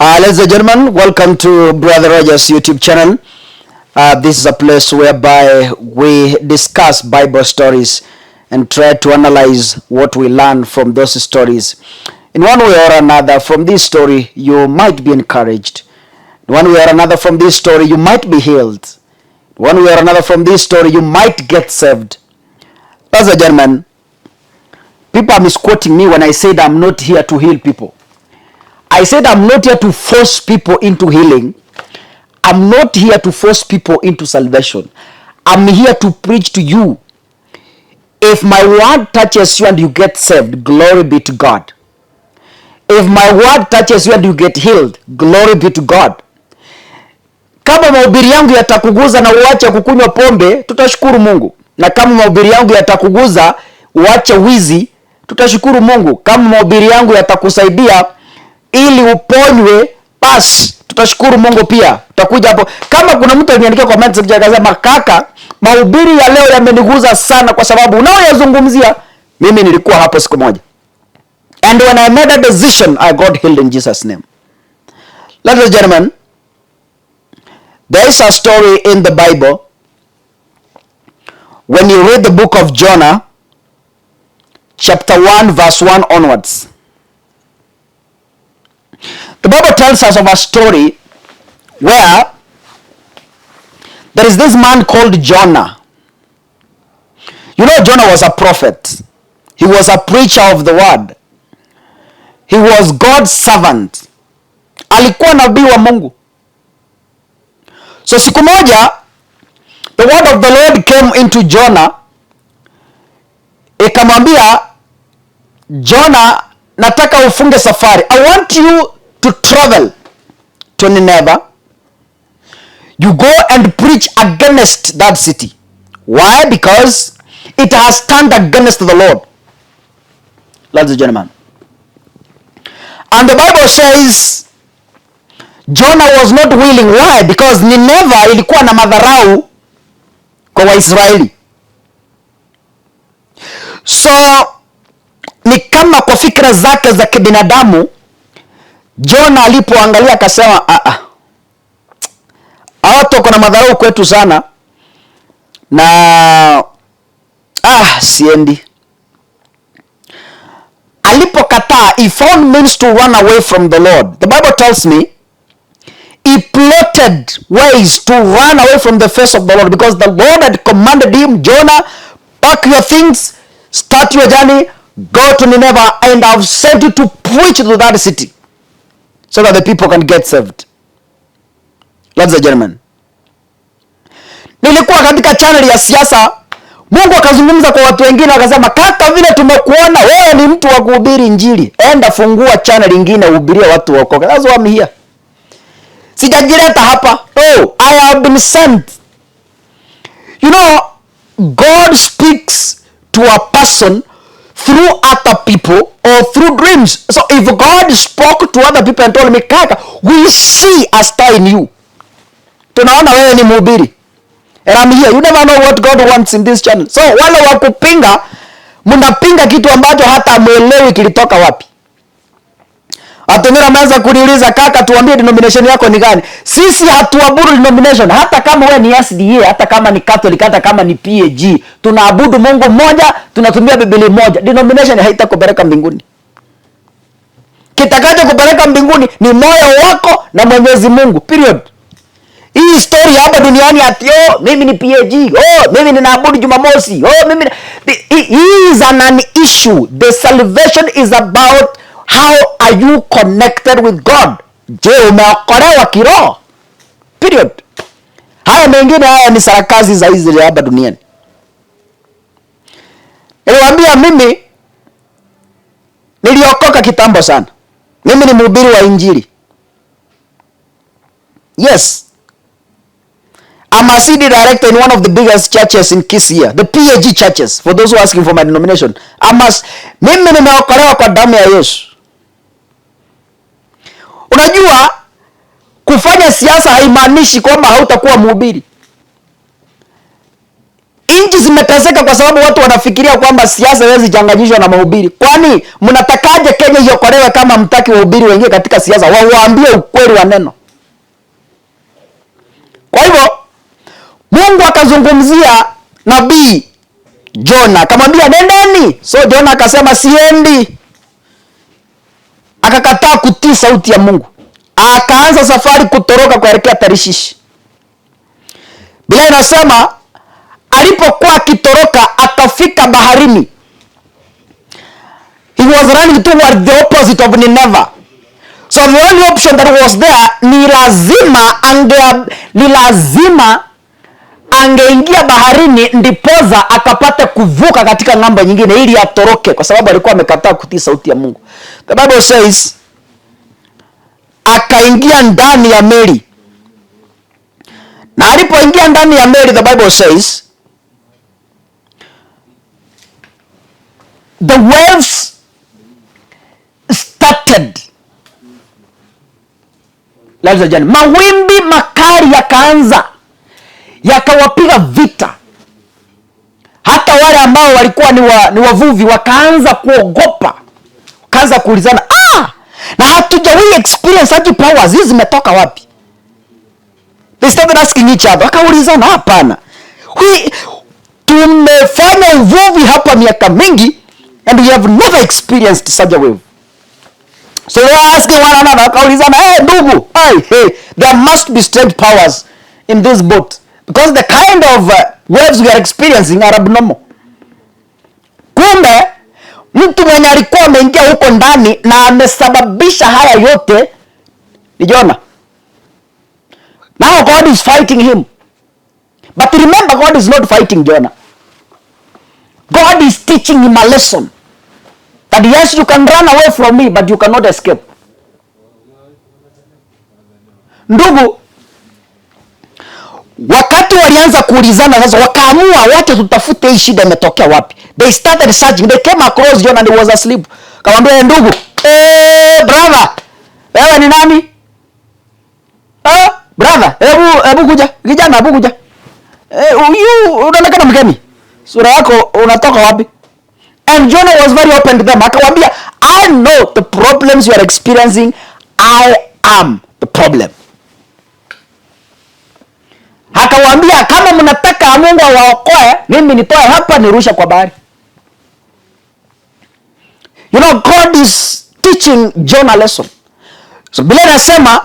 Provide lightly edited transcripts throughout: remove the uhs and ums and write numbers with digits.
Ladies and gentlemen, welcome to Brother Rogers YouTube channel. This is a place whereby we discuss Bible stories and try to analyze what we learn from those stories. In one way or another, from this story, you might be encouraged. In one way or another, from this story, you might be healed. In one way or another, from this story, you might get saved. Ladies and gentlemen, people are misquoting me when I said I'm not here to heal people. I said I'm not here to force people into healing. I'm not here to force people into salvation. I'm here to preach to you. If my word touches you and you get saved, glory be to God. If my word touches you and you get healed, glory be to God. Kama mahubiri yangu yatakuguza na uache kukunywa pombe, tutashukuru Mungu. Na kama mahubiri yangu yatakuguza uache wizi, tutashukuru Mungu. Kama mahubiri yangu yatakusaidia ili uponywe, basi tutashukuru Mungu pia. Tutakuja hapo. Kama kuna mtu aliniandikia comment section akasema, "Kaka, mahubiri ya leo yameniguza sana kwa sababu unaoyazungumzia mimi nilikuwa hapo siku moja. And when I made a decision, I got healed in Jesus' name." Ladies and gentlemen, there is a story in the Bible. When you read the book of Jonah, chapter 1, verse 1 onwards, the Bible tells us of a story where there is this man called Jonah. You know, Jonah was a prophet. He was a preacher of the word. He was God's servant. Alikuwa nabii wa Mungu. So siku moja the word of the Lord came into Jonah, ikamwambia, "Jonah, nataka ufunge safari. I want you to travel to Nineveh. You go and preach against that city. Why? Because it has turned against the Lord." Ladies and gentlemen. And the Bible says Jonah was not willing. Why? Because Nineveh ilikuwa na madharau kwa Waisraeli. So ni kama kwa fikra zake za kibinadamu, Jonah alipoangalia akasema, "Ah ah, watu wako na madharau kwetu sana na ah, siendi." Alipokataa, he found means to run away from the Lord. The Bible tells me he plotted ways to run away from the face of the Lord because the Lord had commanded him, "Jonah, pack your things, start your journey, go to Nineveh, and I've sent you to preach to that city so that the people can get saved." Ladies and gentlemen, nilikuwa katika channel ya siasa, Mungu akazungumza kwa watu wengine wakasema, "Kaka, vile tumekuona wewe ni mtu wa kuhubiri Injili, enda fungua channel ingine uhubirie watu waokoke." That's why I'm here. Sijajileta hapa. No, I have been sent. You know, God speaks to a person through other people or through dreams. So if God spoke to other people and told me, "Kaka, we see a star in you. Tunaona wewe ni mhubiri." And I'm here. You never know what God wants in this channel. So wale wa kupinga, mnapinga kitu ambacho hata hamuelewi kilitoka wapi. Watu wengine wameanza kuniuliza, "Kaka, tuambie denomination yako ni gani?" Sisi hatuabudu denomination, hata kama wewe ni SDA, hata kama ni Catholic, hata kama ni PAG, tunaabudu Mungu mmoja, tunatumia Biblia moja. Denomination haitakupeleka mbinguni. Kitakacho kupeleka mbinguni ni moyo wako na Mwenyezi Mungu. Period. Hii story hapa duniani ati, "Oh, mimi ni PAG, oh, mimi ninaabudu Jumamosi, oh, mimi ni." Is an issue. The salvation is about how are you connected with God. Je, umeokolewa kiroho? Period. Haya mengine haya ni sarakasi za hizi hapa duniani. Niliwaambia mimi niliokoka kitambo sana. Mimi ni mhubiri wa Injili. Yes. I'm a CD director in one of the biggest churches in Kisii, the PAG churches, for those who are asking for my denomination. Mimi nimeokolewa kwa damu ya Yesu. Unajua kufanya siasa haimaanishi kwamba hautakuwa mhubiri. Nchi zimeteseka kwa sababu watu wanafikiria kwamba siasa haiwezi changanyishwa na mahubiri. Kwani mnatakaje Kenya iokolewe kama mtaki wahubiri wengine katika siasa wawaambie ukweli wa neno? Kwa hivyo Mungu akazungumzia nabii Jona akamwambia nendeni. So Jona akasema siendi, akakataa kutii sauti ya Mungu, akaanza safari kutoroka kuelekea Tarishishi. Biblia inasema alipokuwa akitoroka akafika baharini. He was running toward the opposite of Nineveh. So the only option that was there ni lazima angeingia baharini ndipoza akapata kuvuka katika ng'ambo nyingine ili atoroke, kwa sababu alikuwa amekataa kutii sauti ya Mungu. The Bible says akaingia ndani ya meli, na alipoingia ndani ya meli, the Bible says the waves started. Ladies and gentlemen, mawimbi makali yakaanza yakawapiga vita, hata wale ambao walikuwa ni wavuvi wakaanza kuogopa, wakaanza kuulizana, na hatujawahi experience such powers, hizi zimetoka wapi? They started asking each other, wakaulizana, hapana, tumefanya uvuvi hapa miaka mingi and we have never experienced such a wave. So they were asking one another, wakaulizana, hey, ndugu, hey, there must be strange powers in this boat because the kind of waves we are experiencing are abnormal. Kumbe mtu mwenye alikuwa ameingia huko ndani na amesababisha haya yote ni Jona. Now God is fighting him. But remember, God is not fighting Jonah. God is teaching him a lesson. That yes, you can run away from me, but you cannot escape. Ndugu, wakati walianza kuulizana sasa, wakaamua wacha tutafute hii shida imetokea wapi. They started searching. They came across Jonah and he was asleep. Kamwambia, ndugu, brother, wewe ni nani? Brother, hebu kuja. Kijana, hebu kuja. Huyu unaonekana mgeni. Sura yako unatoka wapi? And Jonah was very open to them. Akawaambia, I know the problems you are experiencing. I am the problem. Akawaambia kama mnataka Mungu awaokoe, mimi nitoe hapa nirusha kwa bahari. You know, God is teaching Jonah a lesson. So Biblia inasema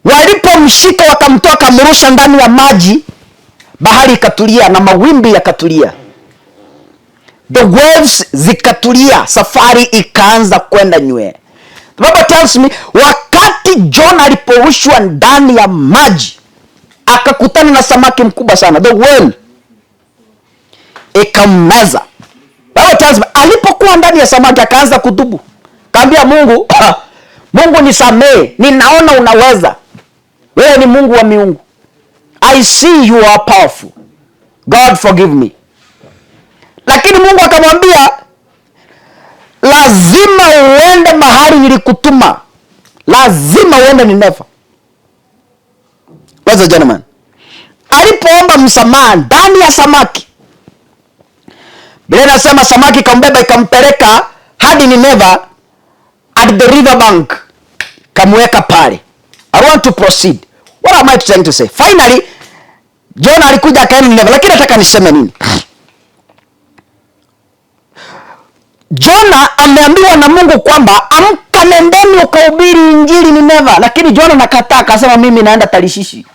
walipomshika wakamtoa wakamrusha ndani ya maji, bahari ikatulia na mawimbi yakatulia. The waves zikatulia, safari ikaanza kwenda nywee. The Bible tells me wakati Jonah aliporushwa ndani ya maji akakutana na samaki mkubwa sana, the whale ikammeza. Bible tells me alipokuwa ndani ya samaki akaanza kutubu, kaambia Mungu, Mungu nisamee, ninaona unaweza, wewe ni Mungu wa miungu, I see you are powerful, God forgive me. Lakini Mungu akamwambia lazima uende mahali nilikutuma, lazima uende Nineva. Ladies and gentlemen, alipoomba msamaha ndani ya samaki, Biblia inasema samaki ikambeba ikampeleka hadi Nineva at the river bank, kamweka pale. I want to proceed. What am I trying to say? Finally, Jonah alikuja akaenda Nineva, lakini nataka niseme nini? Jonah ameambiwa na Mungu kwamba amka, nendeni ukahubiri injili Nineva, lakini Jonah nakataa, akasema mimi naenda Tarishishi.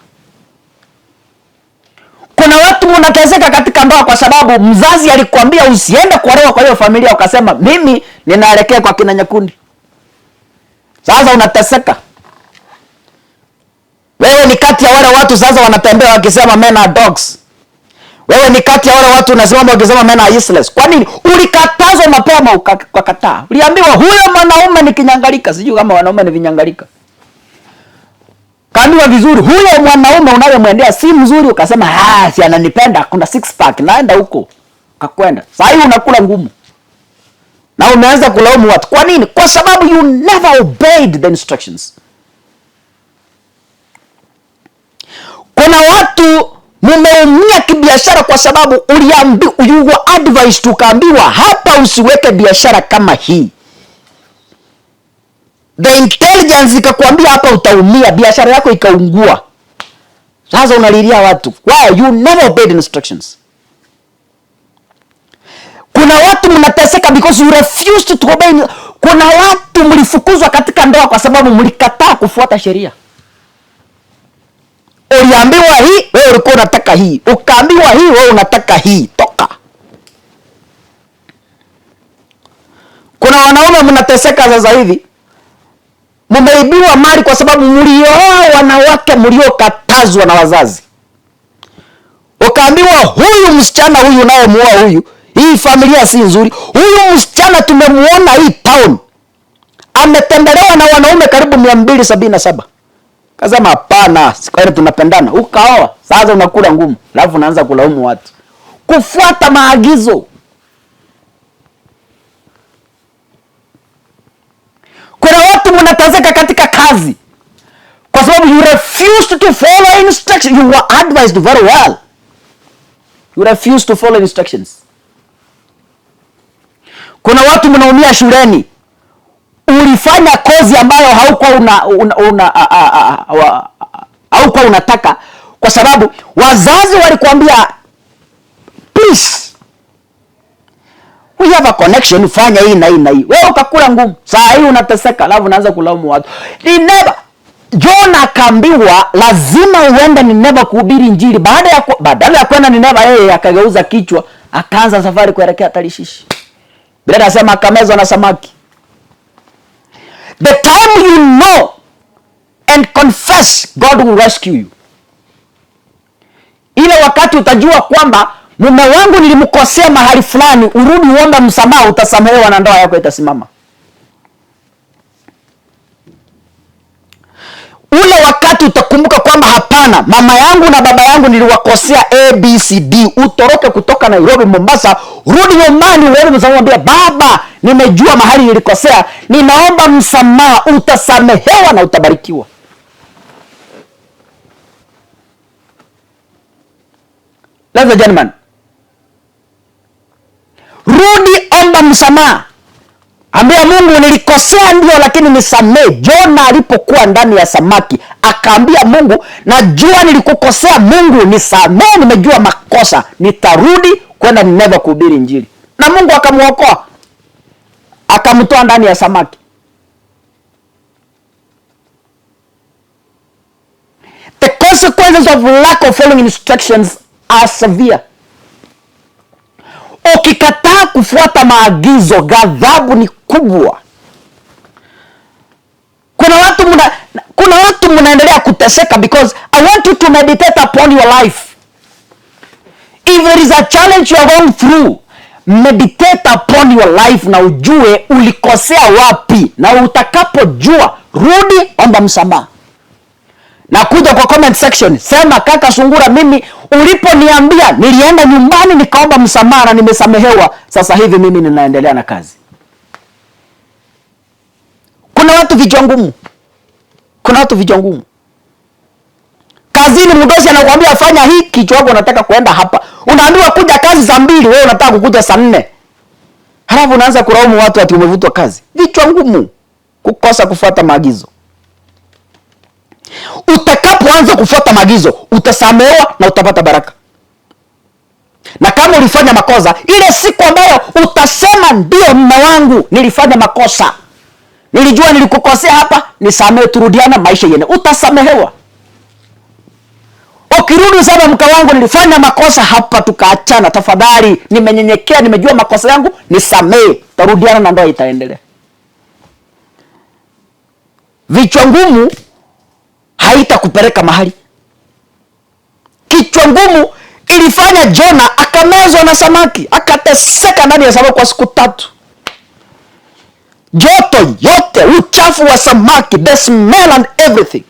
Kuna watu mnateseka katika ndoa kwa sababu mzazi alikwambia usiende kuolewa kwa hiyo familia, ukasema mimi ninaelekea kwa kina Nyakundi. Sasa unateseka. Wewe ni kati ya wale watu sasa wanatembea wakisema men are dogs. Wewe ni kati ya wale watu unasimama wakisema men are useless. Kwa nini? Ulikatazwa mapema ukakataa. Uliambiwa huyo mwanaume ni kinyangalika. Sijui kama wanaume ni vinyangalika. Kaambiwa vizuri, huyo mwanaume unayemwendea si mzuri, ukasema si ananipenda, kuna six pack, naenda huko. Kakwenda. Sasa hivi unakula ngumu. Na umeanza kulaumu watu. Kwa nini? Kwa sababu you never obeyed the instructions. Kuna watu mumeumia kibiashara kwa sababu uliambi, you were advised, ukaambiwa hapa usiweke biashara kama hii. The intelligence ikakwambia hapa utaumia, biashara yako ikaungua. Sasa unalilia watu. Why? You never obeyed instructions. Kuna watu mnateseka because you refused to obey. Kuna watu mlifukuzwa katika ndoa kwa sababu mlikataa kufuata sheria. Uliambiwa hii, wewe ulikuwa unataka hii. Ukaambiwa hii, wewe unataka hii. Toka. Kuna wanaume mnateseka sasa hivi, mmeibiwa mali kwa sababu mlioa wanawake mliokatazwa na wazazi. Ukaambiwa huyu msichana huyu unayemuoa huyu, hii familia si nzuri. Huyu msichana tumemuona hii town ametembelewa na wanaume karibu 277. Kasema hapana, kwani tunapendana. Ukaoa, sasa unakula ngumu, alafu unaanza kulaumu watu. Kufuata maagizo. Kuna watu mnateseka katika kazi kwa sababu you refused to follow instructions. You were advised very well. You refused to follow instructions. Kuna watu mnaumia shuleni, ulifanya kozi ambayo haukuwa una, una, una, haukuwa unataka kwa sababu wazazi walikuambia please we have a connection, fanya hii na hii na hii. Wewe ukakula ngumu, saa hii unateseka, alafu unaanza kulaumu watu. Nineva Jona akaambiwa lazima uende Nineva kuhubiri Injili. Baada ya badala ya kwenda Nineva, yeye akageuza kichwa akaanza safari kuelekea Tarishishi. Biblia inasema akamezwa na samaki. The time you know and confess, God will rescue you. Ile wakati utajua kwamba mume wangu nilimkosea mahali fulani, urudi uombe msamaha, utasamehewa na ndoa yako itasimama. Ule wakati utakumbuka kwamba hapana, mama yangu na baba yangu niliwakosea A, B, C, D. Utoroke kutoka Nairobi, Mombasa, rudi nyumbani uombe msamaha, mwambie baba, nimejua mahali nilikosea, ninaomba msamaha. Utasamehewa na utabarikiwa. Ladies and gentlemen, rudi, omba msamaha. Ambia Mungu nilikosea, ndio, lakini nisamee. Jona alipokuwa ndani ya samaki akaambia Mungu, najua nilikukosea Mungu, nisamee, nimejua makosa, nitarudi kwenda Nineva kuhubiri Injili. Na Mungu akamuokoa, akamtoa ndani ya samaki. The consequences of lack of following instructions are severe. Ukikataa kufuata maagizo, ghadhabu ni kubwa. Kuna watu mnaendelea kuteseka because I want you to meditate upon your life. If there is a challenge you are going through, meditate upon your life na ujue ulikosea wapi, na utakapojua rudi, omba msamaha. Na kuja kwa comment section, sema kaka Sungura, mimi uliponiambia nilienda nyumbani nikaomba msamaha na nimesamehewa. Sasa hivi mimi ninaendelea na kazi. Kuna watu vichwa ngumu, kuna watu vichwa ngumu. Kazini mdosi anakuambia fanya hii, kichwa chako unataka kuenda hapa. Unaambiwa kuja kazi saa 2, wewe unataka kukuja saa 4. Halafu unaanza kulaumu watu ati umevutwa kazi. Vichwa ngumu, kukosa kufuata maagizo. Utakapoanza kufuata maagizo utasamehewa na utapata baraka. Na kama ulifanya makosa, ile siku ambayo utasema ndio, mume wangu, nilifanya makosa, nilijua nilikukosea hapa, nisamehe, turudiana, maisha yene, utasamehewa. Ukirudi useme mke wangu, nilifanya makosa hapa, tukaachana, tafadhali, nimenyenyekea, nimejua makosa yangu, nisamehe, tarudiana na ndoa itaendelea. Vichwa ngumu haitakupeleka mahali. Kichwa ngumu ilifanya Jona akamezwa na samaki, akateseka ndani ya samaki kwa siku 3. Joto yote, uchafu wa samaki, the smell and everything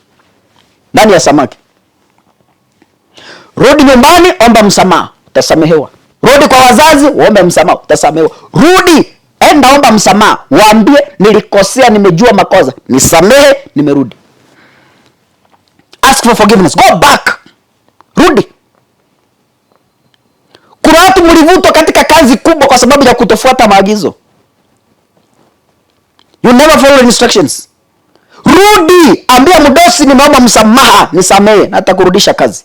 ndani ya samaki. Rudi nyumbani, omba msamaha, utasamehewa. Rudi kwa wazazi, uombe msamaha, utasamehewa. Rudi, enda omba msamaha, waambie nilikosea, nimejua makosa, nisamehe, nimerudi. Ask for forgiveness. Go back. Rudi. watu mlivutwa katika kazi kubwa kwa sababu ya kutofuata maagizo. You never follow instructions. Rudi, ambia mdosi, nimeomba msamaha, nisamehe, na atakurudisha kazi.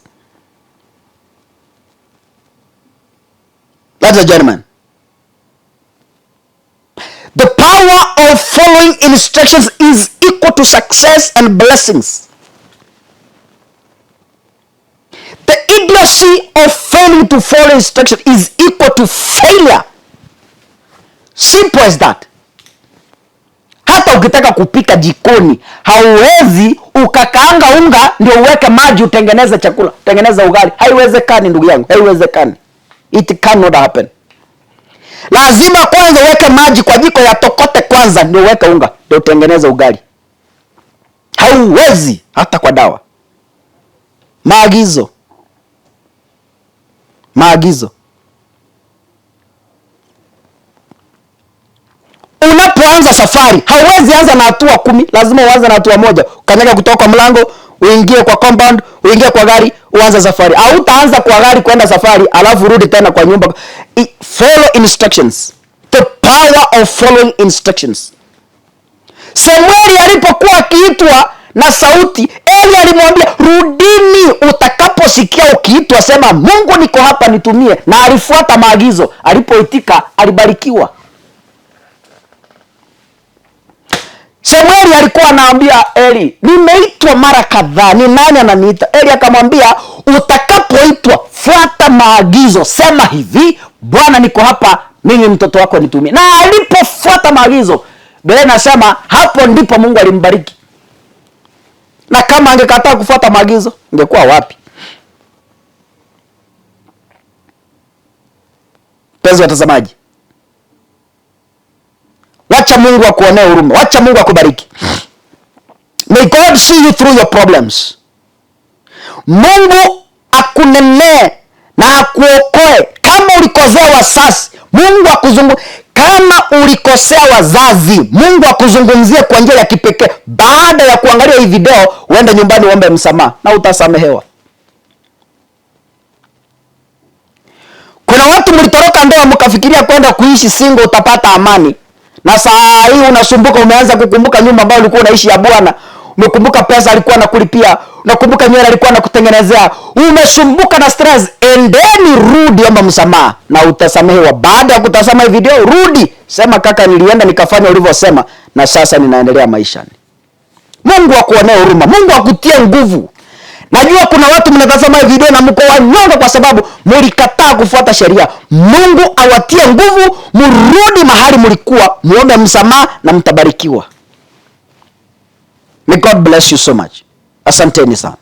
Ladies and gentlemen, the power of following instructions is equal to success and blessings. The idiocy of failing to follow instructions is equal to failure. Simple as that. Hata ukitaka kupika jikoni hauwezi ukakaanga unga ndio uweke maji utengeneze chakula, utengeneze ugali. Haiwezekani ndugu yangu, haiwezekani. It cannot happen. Lazima kwanza uweke maji kwa jiko yatokote kwanza ndio uweke unga ndio utengeneze ugali. Hauwezi hata kwa dawa. Maagizo, maagizo. Unapoanza safari hauwezi anza na hatua 10, lazima uanze na hatua 1. Ukanyaga kutoka kwa mlango, uingie kwa compound, uingie kwa gari, uanze safari. Hautaanza kwa gari kwenda safari alafu rudi tena kwa nyumba. Follow instructions. The power of following instructions. Samueli alipokuwa akiitwa na sauti, Eli alimwambia, rudini, utakaposikia ukiitwa sema Mungu niko hapa nitumie. Na alifuata maagizo. Alipoitika alibarikiwa. Samueli alikuwa anaambia Eli, nimeitwa mara kadhaa, ni nani ananiita? Eli akamwambia, utakapoitwa fuata maagizo, sema hivi, Bwana niko hapa, mimi mtoto wako nitumie. Na alipofuata maagizo, Biblia inasema hapo ndipo Mungu alimbariki. Na kama angekataa kufuata maagizo, ingekuwa wapi? Mpenzi watazamaji, wacha Mungu akuonee huruma, wacha Mungu akubariki. May God see you through your problems. Mungu akunenee na akuokoe. Kama ulikosea wazazi, Mungu akuzungu. Kama ulikosea wazazi, Mungu akuzungumzie kwa njia ya kipekee. Baada ya kuangalia hii video, uende nyumbani uombe msamaha na utasamehewa. Kuna watu mlitoroka ndoa mkafikiria kwenda kuishi single utapata amani. Na saa hii unasumbuka, umeanza kukumbuka nyumba ambayo ulikuwa unaishi ya bwana, umekumbuka pesa alikuwa anakulipia, unakumbuka nywele alikuwa anakutengenezea, umesumbuka na stress. Endeni, rudi, omba msamaha na utasamehewa. Baada ya kutazama hii video, rudi, sema kaka, nilienda nikafanya ulivyosema na sasa ninaendelea maishani. Mungu akuonee huruma, Mungu akutie nguvu. Najua kuna watu mnatazama hii video na mko wanyonge kwa sababu mlikataa kufuata sheria. Mungu awatie nguvu, mrudi mahali mlikuwa, muombe msamaha na mtabarikiwa. May God bless you so much. Asanteni sana.